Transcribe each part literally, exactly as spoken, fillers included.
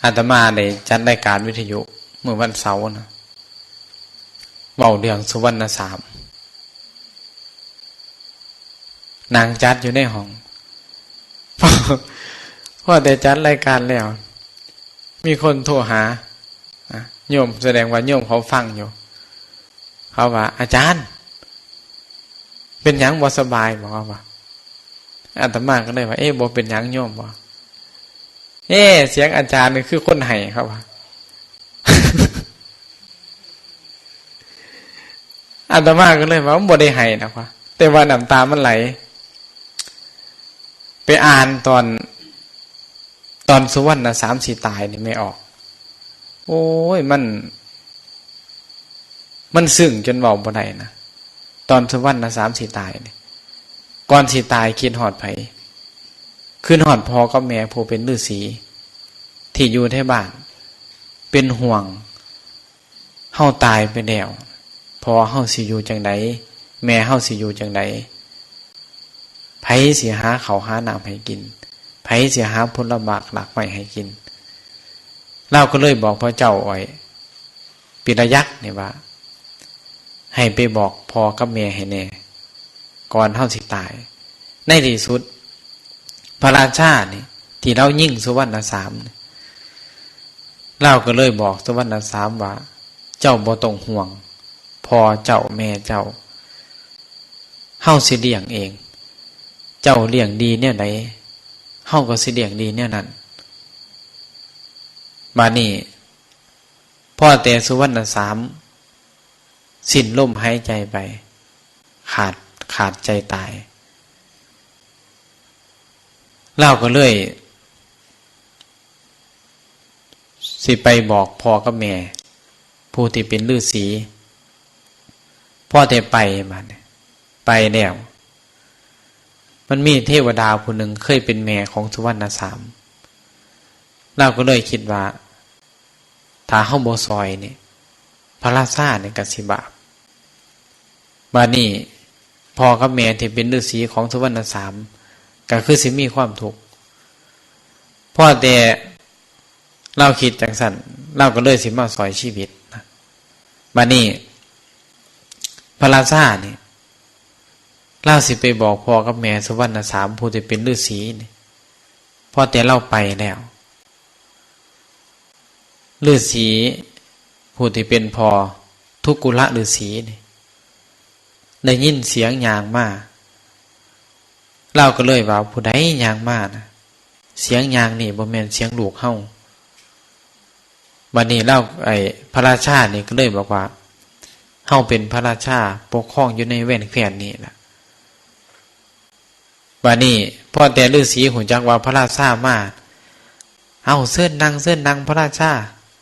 อาตมาได้จัดรายการวิทยุมื้อวันเสาร์นะ เว้าเรื่องสุวรรณสาม นั่งจัดอยู่ในห้อง พอแต่จัดรายการแล้ว มีคนโทรหา อ่ะ โยม แสดงว่าโยมเขาฟังอยู่ เขาว่า "อาจารย์ เป็นหยังบ่สบายบ่" เขาว่า อาตมาก็เลยว่า "เอ๊ะ บ่เป็นหยังโยมบ่" "เอ๊ะ เสียงอาจารย์นี่คือคนไห้" เขาว่า อาตมาก็เลยว่า "มันบ่ได้ไห้นะ" ว่า แต่ว่าน้ำตามันไหล ไปอ่านตอน ตอนสุวรรณสามสิตายนี่แม่ออก โอ้ย มัน มันซึ้งจนเว้าบ่ได้นะ ตอนสุวรรณสามสิตายนี่ ก่อนสิตายคิดฮอดไผ คิดฮอดพ่อกับแม่ผู้เป็นฤาษี ที่อยู่ในบ้าน เป็นห่วง เฮาตายไปแล้ว พ่อเฮาสิอยู่จั่งใด แม่เฮาสิอยู่จั่งใด ไผสิหาข้าวหาน้ำให้กิน ไผสิหาผลหมากรากไม้ให้กิน ลาวก็เลยบอกพระเจ้าอ้อย ปิลยักษ์นี่ว่า ให้ไปบอกพ่อกับแม่ให้แน่ ก่อนเฮาสิตาย ในที่สุด พระราชานี่ ที่ลาวยิงสุวรรณสามนี่ ลาวก็เลยบอกสุวรรณสามว่า "เจ้าบ่ต้องห่วง พ่อเจ้าแม่เจ้า เฮาสิเลี้ยงเอง เจ้าเลี้ยงดีแนวใด เฮาก็สิเลี้ยงดีแนวนั้น" บาดนี้ พอแต่สุวรรณสามสิ้นลมหายใจไป ขาด ขาดใจตาย ลาวก็เลย สิไปบอกพ่อกับแม่ ผู้ที่เป็นฤาษี พอแต่ไป บาดนี้ ไปแล้ว มันมีเทวดาผู้หนึ่งเคยเป็นแม่ของสุวรรณสาม ลาวก็เลยคิดว่า ถ้าเฮาบ่ซอยนี่ พระราชานี่ก็สิบาป บาดนี้ พ่อกับแม่ที่เป็นฤาษีของสุวรรณสาม ก็คือสิมีความทุกข์ พอแต่ลาวคิดจั่งซั้น ลาวก็เลยสิมาซอยชีวิตนะ บาดนี้ พระราชานี่ ลาวสิไปบอกพ่อกับแม่สุวรรณสาม ผู้ที่เป็นฤาษีนี่ พอแต่ลาวไปแล้ว ฤาษีผู้ที่เป็นพ่อ ทุกุลฤาษีนี่ ได้ยินเสียงย่างมา ลาวก็เลยว่า "ผู้ใดย่างมานะ เสียงย่างนี่บ่แม่นเสียงลูกเฮา" บัดนี้ลาว ไอ้พระราชานี่ก็เลยบอกว่า "เฮาเป็นพระราชาปกครองอยู่ในแว่นแคว้นนี่ล่ะ" บัดนี้พอแต่ฤาษีฮู้จักว่าพระราชามา "เอ้า เชิญนั่ง เชิญนั่งพระราชา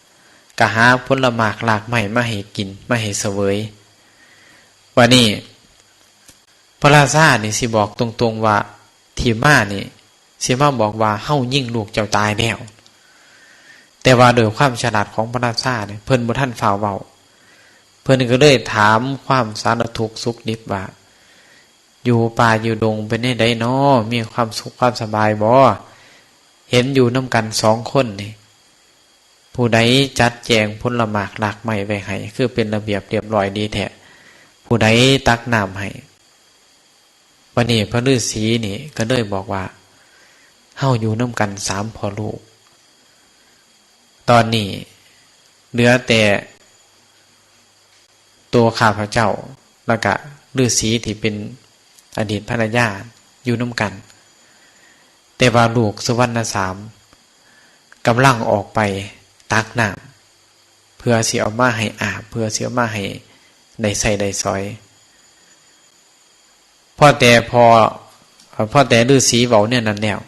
" ก็หาผลหมากรากไม้มาให้กิน มาให้เสวย บัดนี้ พระราชานี่สิบอกตรงๆว่า ที่มานี่ สิมาบอกว่า "เฮายิงลูกเจ้าตายแล้ว" แต่ว่าด้วยความฉลาดของพระราชานี่ เพิ่นบ่ทันฟ้าวเว้า เพิ่นก็เลยถามความสารทุกข์สุขดิบว่า "อยู่ป่าอยู่ดงเป็นแนวใดน้อ มีความสุขความสบายบ่ เห็นอยู่นำกันสองคนนี่ ผู้ใดจัดแจงผลหมากรากไม้ไว้ให้ คือเป็นระเบียบเรียบร้อยดีแท้ ผู้ใดตักน้ำให้" บัดนี้พระฤาษีนี่ก็เลยบอกว่า "เฮาอยู่นำกันสามพ่อลูก ตอนนี้เหลือแต่ตัวข้าพเจ้า แล้วก็ฤาษีที่เป็นอดีตภรรยาอยู่นำกัน แต่ว่าลูกสุวรรณสามกำลังออกไปตักน้ำ เพื่อสิเอามาให้อาบ เพื่อสิเอามาให้ได้ใช้ได้สอย" พอแต่พอ เอ่อ พอแต่ฤาษีเว้าแนวนั้นแล้ว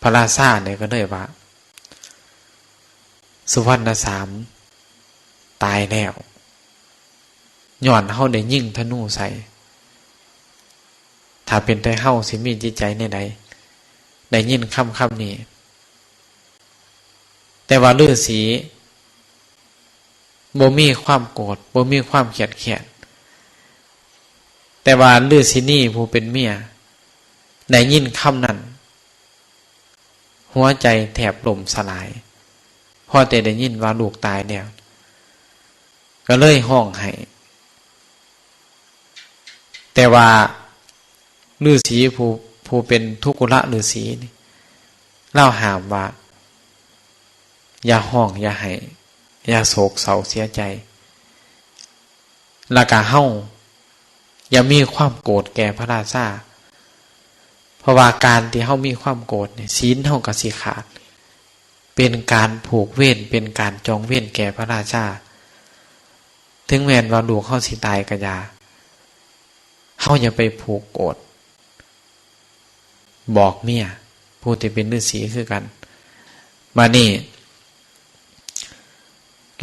พระราชาเนี่ยก็เลยว่า "สุวรรณสามตายแล้ว ย้อนเฮาได้ยิงธนูใส่ ถ้าเป็นแต่เฮาสิมีจิตใจแนวใด ได้ยินคำคำนี้" แต่ว่าฤาษีบ่มีความโกรธ บ่มีความเครียดแค้น แต่ว่าฤาษีนีผู้เป็นเมีย ได้ยินคำนั้น หัวใจแทบล่มสลาย อแต่ได้ยินว่าลูกตายแล้ว ก็เลยฮ้องไห้ แต่ว่าฤๅษีผู้ ผู้เป็นทุกขุลฤๅษีนี่ ลาวห้ามว่า อย่าฮ้อง อย่าไห้ อย่าโศกเศร้าเสียใจ แล้วก็เฮาอย่ามีความโกรธแก่พระราชา เพราะว่าการที่เฮามีความโกรธเนี่ย ศีลเฮาก็สิขาด เป็นการผูกเวร เป็นการจองเวรแก่พระราชา ถึงแม้นว่าลูกเฮาสิตายก็อย่า เฮาอย่าไปผูกโกรธ บอกเมีย ผู้ที่เป็นฤๅษีคือกัน มานี่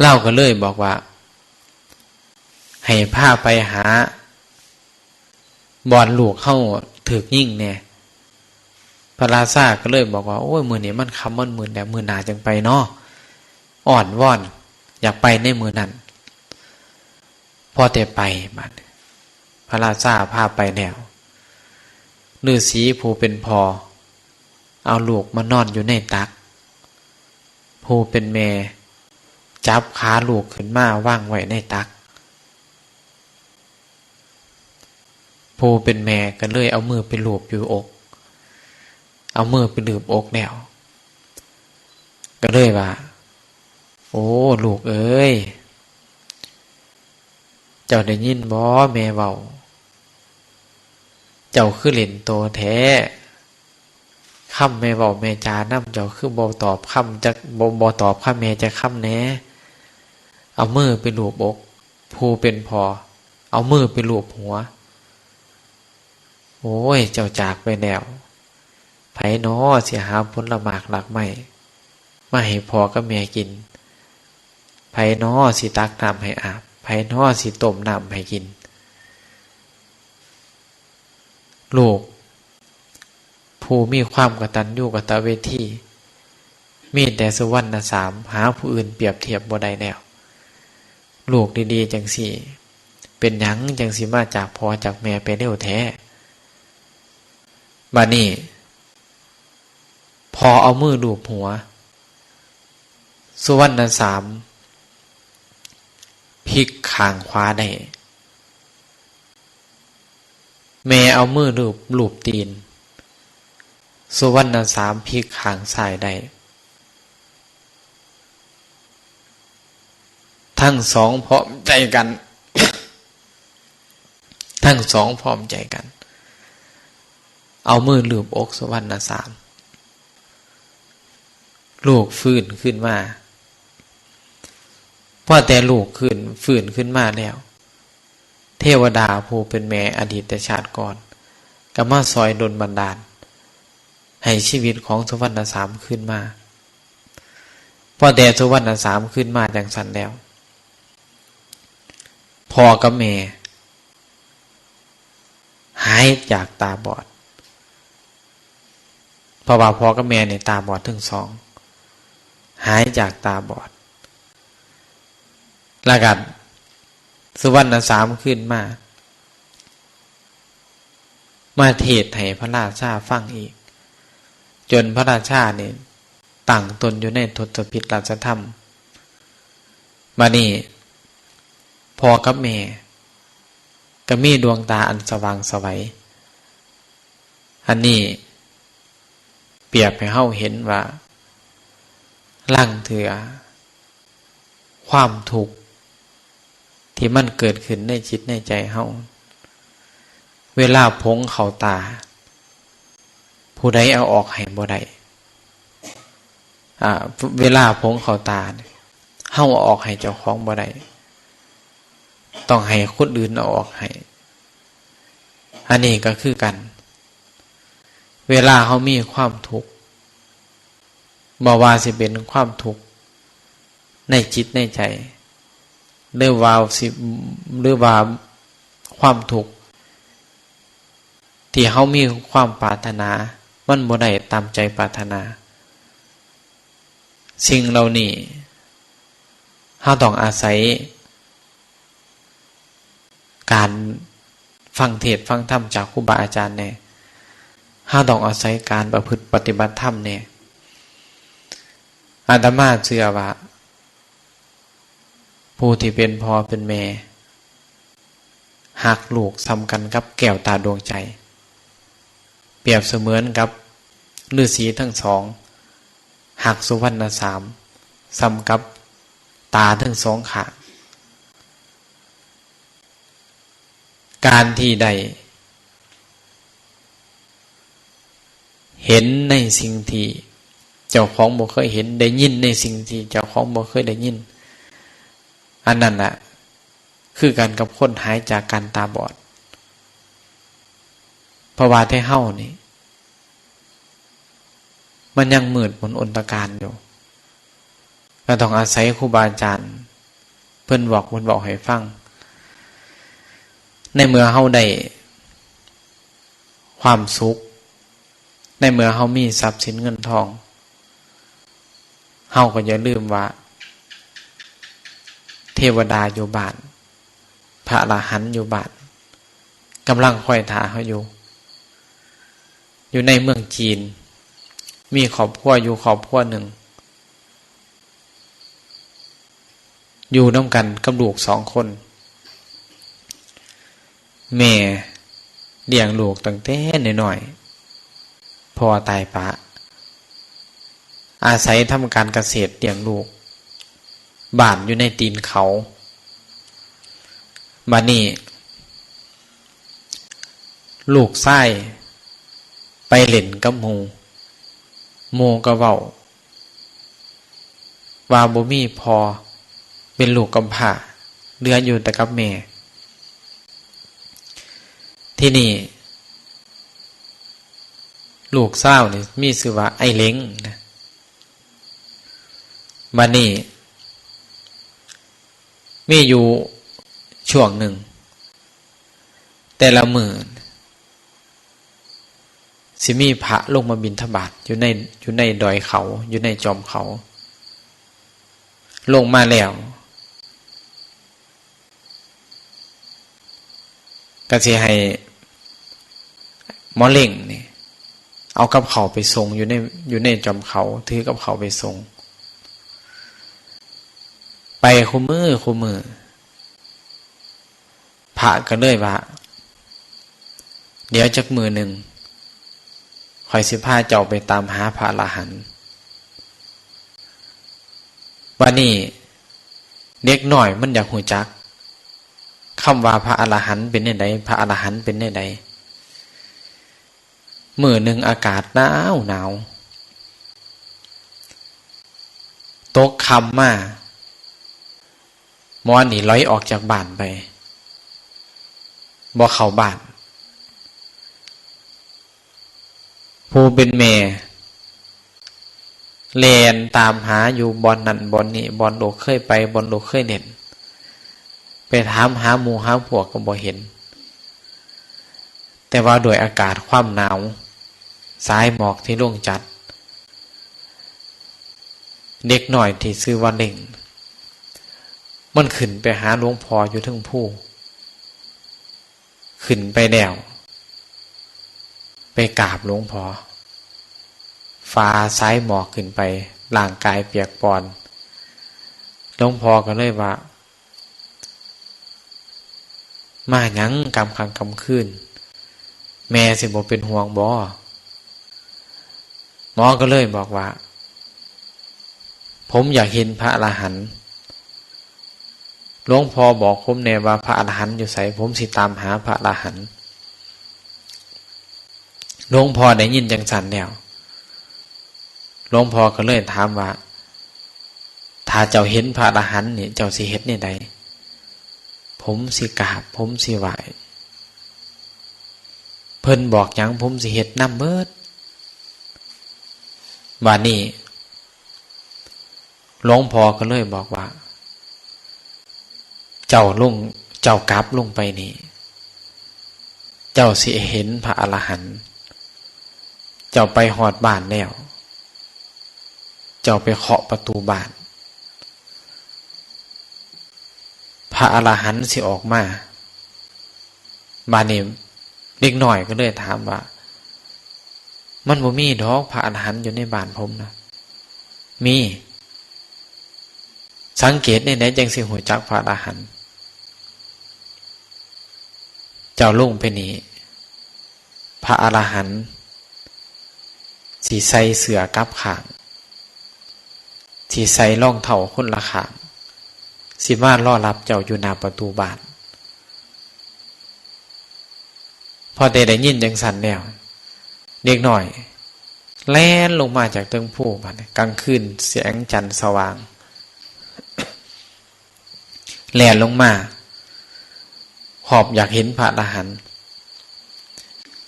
ลาวก็เลยบอกว่า ให้พาไปหา บ่อนลูกเฮาถืกยิงแหน่ พระราชาก็เลยบอกว่า โอ้ย มื้อนี้มันค่ำมันมืดแล้ว มื้อหน้าจั่งไปเนาะ อ้อนวอน อยากไปในมื้อนั้น พอแต่ไป บัดนี้ พระราชาพาไปแล้ว ฤๅษีผู้เป็นพ่อ เอาลูกมานอนอยู่ในตัก ผู้เป็นแม่ จับขาลูกขึ้นมาวางไว้ในตัก ผู้เป็นแม่ก็เลยเอามือไปลูบอยู่อก เอามือไปลูบอกแล้ว ก็เลยว่า โอ้ ลูกเอ้ย เจ้าได้ยินบ่แม่เว้า เจ้าคือเล่นโตแท้ คำแม่เว้าแม่จานำ เจ้าคือบ่ตอบคำจัก บ่ บ่ตอบคำแม่จักคำแหน่ เอามือไปลูบอก ผู้เป็นพ่อ เอามือไปลูบหัว โอ้ย เจ้าจากไปแล้ว ไผน้อสิหาผลหมากรากไม้มาให้พ่อกับแม่กิน ไผน้อสิตักน้ำให้อาบ ไผน้อสิต้มน้ำให้กิน ลูก ผู้มีความกตัญญูกตเวที มีแต่สุวรรณสาม หาผู้อื่นเปรียบเทียบบ่ได้แล้ว ลูกดีๆจั่งซี้ เป็นหยังจั่งสิมาจากพ่อจากแม่ไปเร็วแท้ บัดนี้ พ่อเอามือลูบหัว สุวรรณสาม พลิกข้างขวาได้ แม่เอามือลูบ ลูบตีน สุวรรณสามพลิกข้างซ้ายได้ ทั้งสองพร้อมใจกัน ทั้งสองพร้อมใจกัน เอามือลูบอกสุวรรณสาม ลูกฟื้นขึ้นมา พอแต่ลูกขึ้น ฟื้นขึ้นมาแล้ว เทวดาผู้เป็นแม่อดีตชาติก่อน ก็มาซอยดลบันดาล ให้ชีวิตของสุวรรณสามคืนมา พอแต่สุวรรณสามคืนมาจั่งซั้นแล้ว พ่อกับแม่ หายจากตาบอด เพราะว่าพ่อกับแม่นี่ตาบอดทั้งสอง หายจากตาบอด แล้วก็สุวรรณสามคืนมา มาเทศน์ให้พระราชาฟังอีก จนพระราชานี่ตั้งตนอยู่ในทศพิธราชธรรม บัดนี้ พ่อกับแม่ ก็มีดวงตาอันสว่างไสว อันนี้เปรียบให้เฮาเห็นว่า ลางเทื่อ ความทุกข์ที่มันเกิดขึ้นในจิตในใจเฮา เวลาผงเข้าตา ผู้ใดเอาออกให้บ่ได้ อ่า เวลาผงเข้าตาเนี่ย เฮาเอาออกให้เจ้าของบ่ได้ ต้องให้คนอื่นเอาออกให้ อันนี้ก็คือกัน เวลาเฮามีความทุกข์ บ่ว่าสิเป็นความทุกข์ในจิตในใจ หรือว่าสิ หรือว่าความทุกข์ที่เฮามีความปรารถนา มันบ่ได้ตามใจปรารถนา สิ่งเหล่านี้ เฮาต้องอาศัย การฟังเทศน์ฟังธรรมจากครูบาอาจารย์แหน่ เฮาต้องอาศัยการประพฤติปฏิบัติธรรมแหน่ อาตมาเชื่อว่า ผู้ที่เป็นพ่อเป็นแม่ ฮักลูกส่ำกันกับแก้วตาดวงใจ เปรียบเสมือนกับฤๅษีทั้งสอง ฮักสุวรรณสาม ส่ำกับตาทั้งสองข้าง การที่ได้ เห็นในสิ่งที่เจ้าของบ่เคยเห็น ได้ยินในสิ่งที่เจ้าของบ่เคยได้ยิน อันนั้นน่ะ คือกันกับคนหายจากการตาบอด เพราะว่าแท้เฮานี่ มันยังมืดมนอนตการอยู่ ก็ต้องอาศัยครูบาอาจารย์ เพิ่นบอกเพิ่นบอกให้ฟัง ในเมื่อเฮาได้ความสุข ในเมื่อเฮามีทรัพย์สินเงินทอง เฮาก็อย่าลืมว่า เทวดาอยู่บ้าน พระอรหันต์อยู่บ้าน กำลังคอยท่าเฮาอยู่ อยู่ในเมืองจีน มีครอบครัวอยู่ครอบครัวหนึ่ง อยู่นำกันกับลูกสองคน แม่เลี้ยงลูกตั้งแต่น้อยๆ พ่อตายปะ อาศัยทำการเกษตรเลี้ยงลูก บ้านอยู่ในตีนเขา บัดนี้ ลูกชายไปเล่นกับหมู่ หมู่ก็เว้า ว่าบ่มีพ่อ เป็นลูกกำพร้า เหลืออยู่แต่กับแม่ ทีนี้ ลูกสาวนี่มีชื่อว่าไอ้เหล็งนะ บัดนี้ มีอยู่ช่วงหนึ่ง แต่ละมื้อ สิมีพระลงมาบิณฑบาตอยู่ใน อยู่ในดอยเขา อยู่ในจอมเขา ลงมาแล้ว ก็สิให้หมอเหล็งนี่ เอากับข้าวไปส่งอยู่ใน อยู่ในจอมเขา ถือกับข้าวไปส่ง ไปคู่มื้อคู่มื้อ พระก็เลยว่า เดี๋ยวจักมื้อหนึ่ง ข้อยสิพาเจ้าไปตามหาพระอรหันต์ บัดนี้ เด็กน้อยมันอยากรู้จัก คำว่าพระอรหันต์เป็นแนวใด พระอรหันต์เป็นแนวใด มื้อหนึ่งอากาศหนาวหนาว ตกค่ำมา หมอนี่ลอยออกจากบ้านไป บ่เข้าบ้าน ผู้เป็นแม่ แล่นตามหาอยู่บ่อนนั่นบ่อนนี้ บ่อนลูกเคยไป บ่อนลูกเคยเล่น ไปถามหาหมู่หาพวกก็บ่เห็น แต่ว่าด้วยอากาศความหนาว สายหมอกที่ลงจัด เด็กน้อยที่ชื่อว่าเหล็ง มันขึ้นไปหาหลวงพ่ออยู่เทิงภู ขึ้นไปแล้ว ไปกราบหลวงพ่อ ฝ่าสายหมอกขึ้นไป ร่างกายเปียกปอน หลวงพ่อก็เลยว่า มาหยังกลางค่ำกลางคืน แม่สิบ่เป็นห่วงบ่ หมอก็เลยบอกว่า ผมอยากเห็นพระอรหันต์ หลวงพ่อบอกผมแน่ว่าพระอรหันต์อยู่ไส ผมสิตามหาพระอรหันต์ หลวงพ่อได้ยินจังซั่นแล้ว หลวงพ่อก็เลยถามว่า ถ้าเจ้าเห็นพระอรหันต์นี่ เจ้าสิเฮ็ดแนวใด ผมสิกราบ ผมสิไหว้ เพิ่นบอกหยังผมสิเฮ็ดนำเบิด บัดนี้ หลวงพ่อก็เลยบอกว่า เจ้าลง เจ้ากลับลงไปนี่ เจ้าสิเห็นพระอรหันต์ เจ้าไปฮอดบ้านแล้ว เจ้าไปเคาะประตูบ้าน พระอรหันต์สิออกมา บัดนี้เด็กน้อยก็เลยถามว่า มันบ่มีดอกพระอรหันต์อยู่ในบ้านผมนะ มี สังเกตแนวใดจั่งสิฮู้จักพระอรหันต์ เจ้าลงไปนี่ พระอรหันต์สิใส่เสื้อกลับข้าง สิใส่รองเท้าคนละข้าง สิมารอรับเจ้าอยู่หน้าประตูบ้าน พอแต่ได้ยินจั่งซั้นแล้ว เด็กน้อยแล่นลงมาจากเทิงภู บาดนี้กลางคืนแสงจันทร์สว่าง แล่นลงมา หอบอยากเห็นพระอรหันต์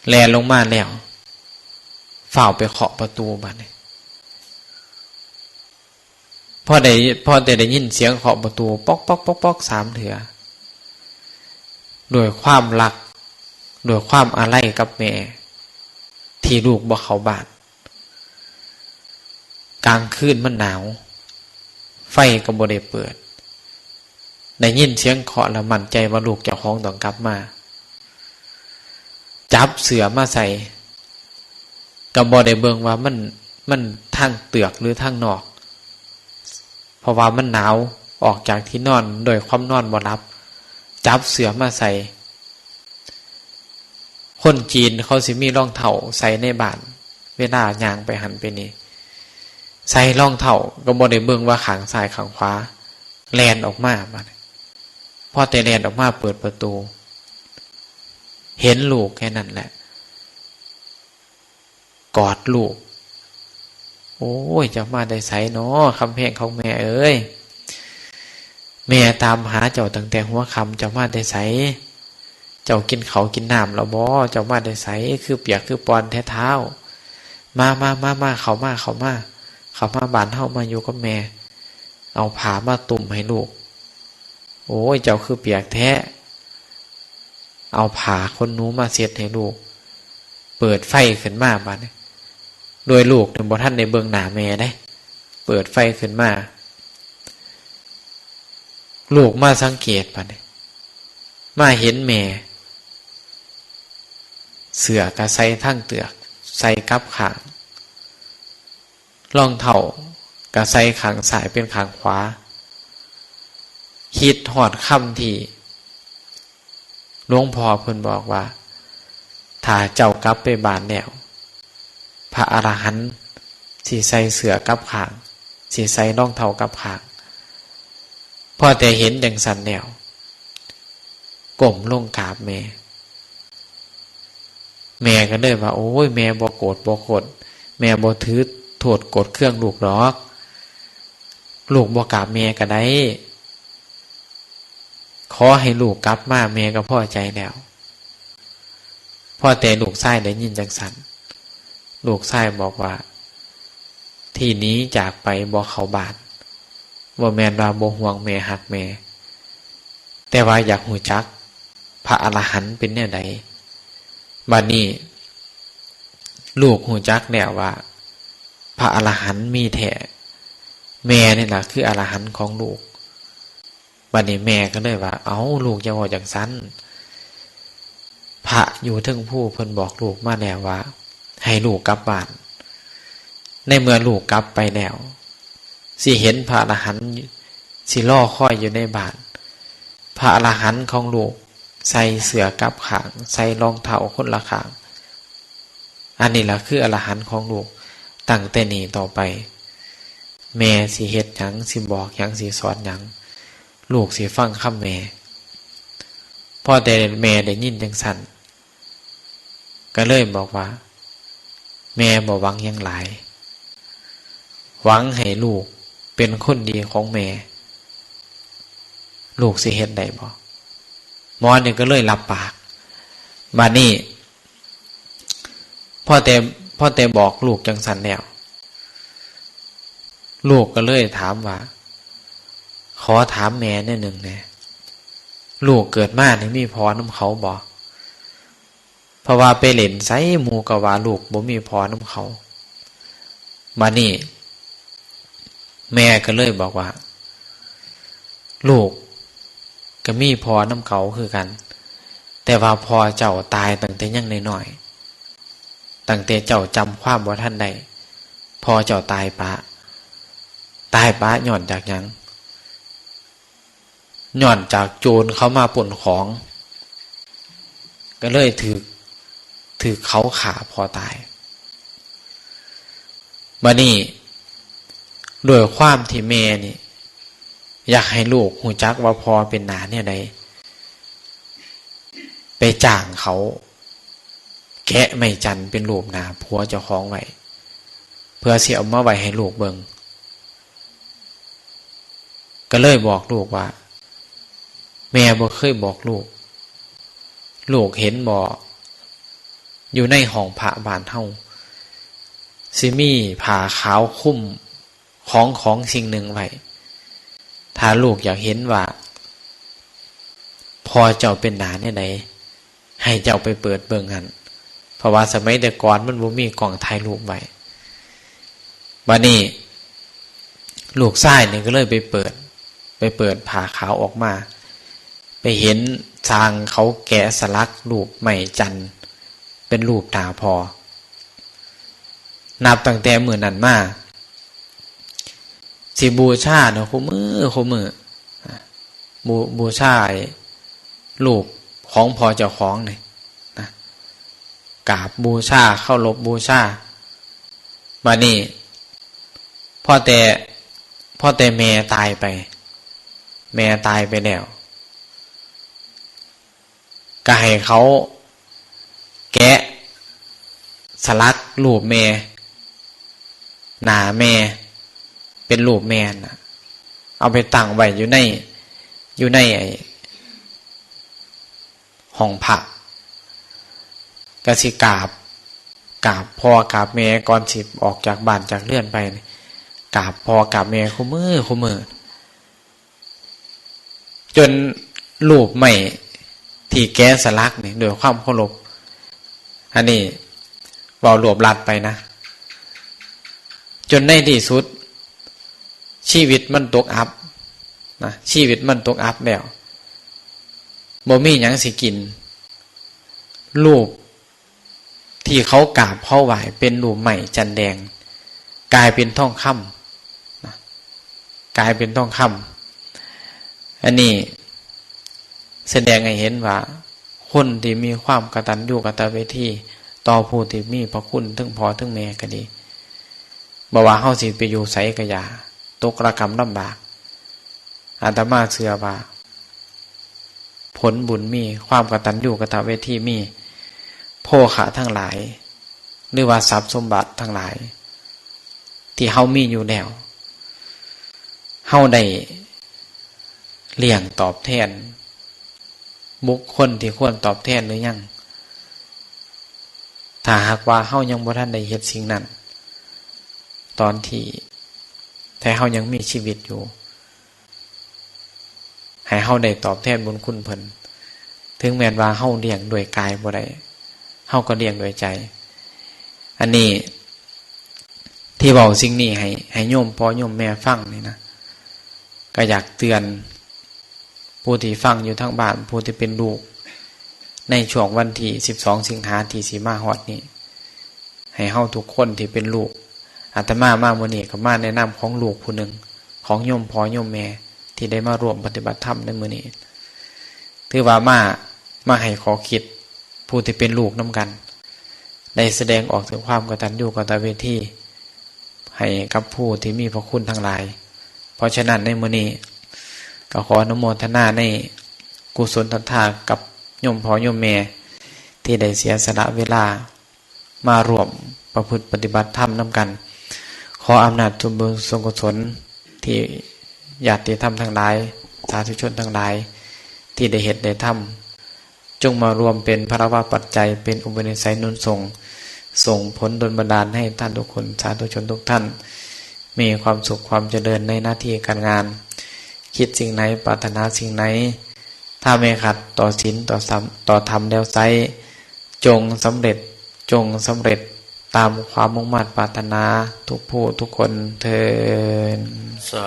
แล่นลงมาแล้ว ฟ้าวไปเคาะประตูบาดนี้ พอได้ พอแต่ได้ยินเสียงเคาะประตู ป๊อกป๊อกป๊อกป๊อก สามเทื่อ ด้วยความรัก ด้วยความอาลัยกับแม่ ที่ลูกบ่เข้าบ้าน กลางคืนมันหนาว ไฟก็บ่ได้เปิด ได้ยินเสียงเคาะแล้วมั่นใจว่าลูกเจ้าของต้องกลับมา จับเสื้อมาใส่ ก็บ่ได้เบิ่งว่ามัน มันทางเตือกหรือทางนอก เพราะว่ามันหนาว ออกจากที่นอนด้วยความนอนบ่หลับ จับเสื้อมาใส่ คนจีนเขาสิมีรองเท้าใส่ในบ้าน เวลาย่างไปหั้นไปนี่ ใส่รองเท้าก็บ่ได้เบิ่งว่าข้างซ้ายข้างขวา แล่นออกมาบาดนี้ พอแต่แล่นออกมาเปิดประตู เห็นลูกแค่นั้นแหละ กอดลูก โอ้ย เจ้ามาแต่ไสน้อ คำแพงของแม่เอ้ย แม่ตามหาเจ้าตั้งแต่หัวค่ำ เจ้ามาแต่ไส เจ้ากินข้าวกินน้ำแล้วบ่ เจ้ามาแต่ไส คือเปียกคือป่อนแท้เท้า มา มา มา มา เข้ามา เข้ามา เข้ามาบ้านเฮา มาอยู่กับแม่ เอาผ้ามาตุ้มให้ลูก โอ้ย เจ้าคือเปียกแท้ เอาผ้าขนหนูมาเช็ดให้ลูก เปิดไฟขึ้นมาบาดนี้ โดยลูกเนี่ยบ่ทันได้เบิ่งหน้าแม่เด้ เปิดไฟขึ้นมา ลูกมาสังเกตบาดนี้ มาเห็นแม่ เสื้อก็ใส่ทางเตือก ใส่กลับข้าง รองเท้าก็ใส่ข้างซ้ายเป็นข้างขวา คิดฮอดคำที่หลวงพ่อเพิ่นบอกว่า ถ้าเจ้ากลับไปบ้านแล้ว พระอรหันต์สิใส่เสื้อกลับข้าง สิใส่รองเท้ากลับข้าง พอแต่เห็นจั่งซั้นแล้ว ก้มลงกราบแม่ แม่ก็เลยว่า โอ้ย แม่บ่โกรธบ่โกรธ แม่บ่ถือโทษโกรธเคืองลูกดอก ลูกบ่กราบแม่ก็ได้ ขอให้ลูกกลับมา แม่ก็พอใจแล้ว พอแต่ลูกชายได้ยินจั่งซั้น ลูกชายบอกว่า ที่หนีจากไปบ่เข้าบ้าน บ่แม่นว่าบ่ห่วงแม่ฮักแม่ แต่ว่าอยากฮู้จักพระอรหันต์เป็นแนวใด บัดนี้ลูกฮู้จักแล้วว่าพระอรหันต์มีแท้ แม่นี่ล่ะคืออรหันต์ของลูก บัดนี้แม่ก็เลยว่า เอ้า ลูกอย่าเว้าจั่งซั้น พระอยู่เทิงภูเพิ่นบอกลูกมาแล้วว่า ให้ลูกกลับบ้าน ในเมื่อลูกกลับไปแล้ว สิเห็นพระอรหันต์ สิรอคอยอยู่ในบ้าน พระอรหันต์ของลูก ใส่เสื้อกลับข้าง ใส่รองเท้าคนละข้าง อันนี้ล่ะคืออรหันต์ของลูก ตั้งแต่นี้ต่อไป แม่สิเฮ็ดหยัง สิบอกหยัง สิสอนหยัง ลูกสิฟังคำแม่ พอแต่แม่ได้ยินจั่งซั้น ก็เลยบอกว่า แม่บ่หวังหยังหลาย หวังให้ลูกเป็นคนดีของแม่ ลูกสิเฮ็ดได้บ่ หมอนี่ก็เลยรับปาก บัดนี้ พอแต่ พอแต่บอกลูกจั่งซั้นแล้ว ลูกก็เลยถามว่า ขอถามแม่แนวหนึ่งแหน่ ลูกเกิดมานี่มีพ่อนำเขาบ่ เพราะว่าไปเล่นไสหมู่ก็ว่าลูกบ่มีพ่อนำเขา บัดนี้ แม่ก็เลยบอกว่า ลูกก็มีพ่อนำเขาคือกัน แต่ว่าพ่อเจ้าตายตั้งแต่ยังน้อยๆ ตั้งแต่เจ้าจำความบ่ทันได้ พ่อเจ้าตายปะ ตายปะย้อนจากหยัง ย้อนจากโจรเขามาปล้นของ ก็เลยถืก ถืกเขาฆ่าพ่อตาย บัดนี้ ด้วยความที่แม่นี่ อยากให้ลูกฮู้จักว่าพ่อเป็นหน้าแนวใด ไปจ้างเขา แกะไม้จันทร์เป็นรูปหน้าผัวเจ้าของไว้ เพื่อสิเอามาไว้ให้ลูกเบิ่ง ก็เลยบอกลูกว่า แม่บ่เคยบอกลูก ลูกเห็นบ่ อยู่ในห้องพระบ้านเฮา สิมีผ้าขาวคลุมของของสิ่งหนึ่งไว้ ถ้าลูกอยากเห็นว่า พ่อเจ้าเป็นหน้าแนวใด ให้เจ้าไปเปิดเบิ่งหั่น เพราะว่าสมัยแต่ก่อนมันบ่มีกล้องถ่ายรูปไว้ บัดนี้ ลูกชายนี่ก็เลยไปเปิด ไปเปิดผ้าขาวออกมา ไปเห็นช่างเขาแกะสลักรูปไม้จันทร์ เป็นรูปหน้าพ่อ นับตั้งแต่มื้อนั้นมา สิบูชาเนาะ คู่มื้อ คู่มื้อ บู- บูชาไอ้รูปของพ่อเจ้าของนี่นะ กราบบูชา เคารพบูชา บัดนี้ พอแต่ พอแต่แม่ตายไป แม่ตายไปแล้ว ก็ให้เขาแกะสลักรูปแม่ หน้าแม่ เป็นรูปแม่น่ะ เอาไปตั้งไว้อยู่ใน อยู่ในไอ้ห้องพระ ก็สิกราบ กราบพ่อกราบแม่ก่อนสิออกจากบ้านจากเรือนไปนี่ กราบพ่อกราบแม่คู่มื้อ คู่มื้อ จนรูปไม้ที่แกะสลักนี่ ด้วยความเคารพ อันนี้เว้ารวบรัดไปนะ จนในที่สุด ชีวิตมันตกอับนะ ชีวิตมันตกอับแล้ว บ่มีหยังสิกิน รูปที่เขากราบเขาไหว้เป็นรูปไม้จันแดง กลายเป็นทองคำนะ กลายเป็นทองคำ อันนี้แสดงให้เห็นว่า คนที่มีความกตัญญูกตเวที ต่อผู้ที่มีพระคุณ ทั้งพ่อทั้งแม่ก็ดี บ่ว่าเฮาสิไปอยู่ไสก็อย่า ตกระกำลำบาก อาตมาเชื่อว่า ผลบุญมี ความกตัญญูกตเวทีมี โภคะทั้งหลาย หรือว่าทรัพย์สมบัติทั้งหลาย ที่เฮามีอยู่แล้ว เฮาได้เลี้ยงตอบแทน บุคคลที่ควรตอบแทนหรือยัง ถ้าหากว่าเฮายังบ่ทันได้เฮ็ดสิ่งนั้น ตอนที่ แต่เฮายังมีชีวิตอยู่ ให้เฮาได้ตอบแทนบุญคุณเพิ่น ถึงแม้นว่าเฮาเลี้ยงด้วยกายบ่ได้ เฮาก็เลี้ยงด้วยใจ อันนี้ ที่เว้าสิ่งนี้ให้ ให้โยมพ่อโยมแม่ฟังนี่นะ ก็อยากเตือน ผู้ที่ฟังอยู่ทางบ้าน ผู้ที่เป็นลูก ในช่วงวันที่สิบสองสิงหาที่สิมาฮอดนี้ ให้เฮาทุกคนที่เป็นลูก อาตมามามื้อนี้ก็มาในนามของลูกผู้หนึ่ง ของโยมพ่อโยมแม่ ที่ได้มาร่วมปฏิบัติธรรมในมื้อนี้ ถือว่ามา มาให้ข้อคิดผู้ที่เป็นลูกนำกัน ได้แสดงออกถึงความกตัญญูกตเวที ให้กับผู้ที่มีพระคุณทั้งหลาย เพราะฉะนั้นในมื้อนี้ ก็ขออนุโมทนาในกุศลศรัทธากับโยมพ่อโยมแม่ ที่ได้เสียสละเวลา มาร่วมประพฤติปฏิบัติธรรมนำกัน ขออำนาจส่วนบุญส่วนกุศลที่ญาติธรรมทั้งหลาย สาธุชนทั้งหลาย ที่ได้เฮ็ดได้ทำ จงมารวมเป็นพลวปัจจัย เป็นอุปนิสัยหนุนส่ง ส่งผลดลบันดาลให้ท่านทุกคน สาธุชนทุกท่าน มีความสุขความเจริญในหน้าที่การงาน คิดสิ่งไหน ปรารถนาสิ่งไหน ถ้าไม่ขัดต่อศีล ต่อธรรม ต่อธรรมแล้วไซร้ จงสำเร็จ จงสำเร็จตามความมุ่งมา่ปรารถนาทุกผู้ทุกคนเทอญ สา